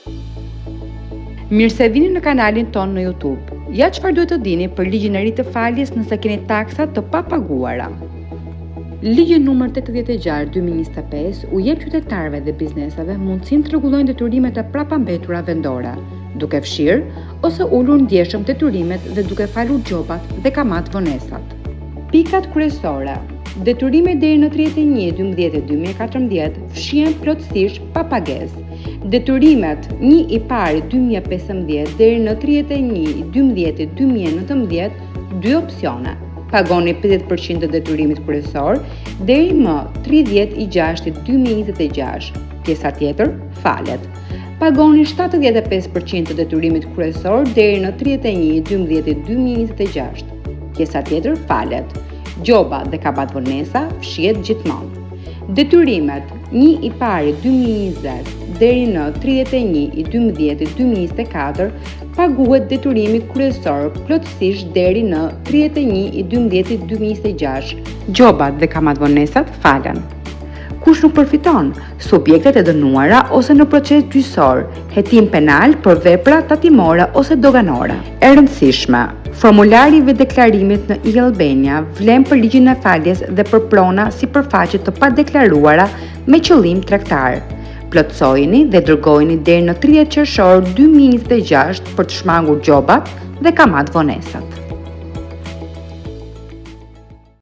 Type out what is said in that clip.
Mirë se vini në kanalin tonë në YouTube. Ja çfarë duhet të dini për ligjin e ri të faljes nëse keni taksa të papaguara. Ligji numër 86 2025 u jep qytetarëve dhe bizneseve mundësinë të rregullojnë detyrimet e prapambetura vendore, duke fshirë ose ulur ndjeshëm detyrimet dhe duke falur gjobat dhe kamatëvonesat. Pikat kryesore. Detyrimet deri në 31 12 2014 fshihen plotësisht pa pagesë. Detyrimet 1 i pari 2015 deri në 31 12 2019 dy opsione. Pagoni 50% të detyrimit kryesor deri më 30 i 6 2026. Pjesa tjetër falet. Pagoni 75% të detyrimit kryesor deri në 31 12 2026. Pjesa tjetër falet. Gjoba dhe kamatëvonesa fshihet gjithmonë. Detyrimet 1 i pari 2020 deri në 31 i 12 2024 paguhet detyrimi kryesor plotësisht deri në 31 i 12 2026. Gjobat dhe kamatëvonesat falen. Kush nuk përfiton? Subjektet e dënuara ose në proces gjyqësor, hetim penal për vepra tatimore ose doganore. E rëndësishme, formulari i vetëdeklarimit në e-Albania vlen për ligjin e faljes dhe për prona sipërfaqe të padeklaruara me qëllim tregtar. Plotësojeni dhe dërgojeni deri në 30 qershor 2026 për të shmangur gjobat dhe kamatëvonesat.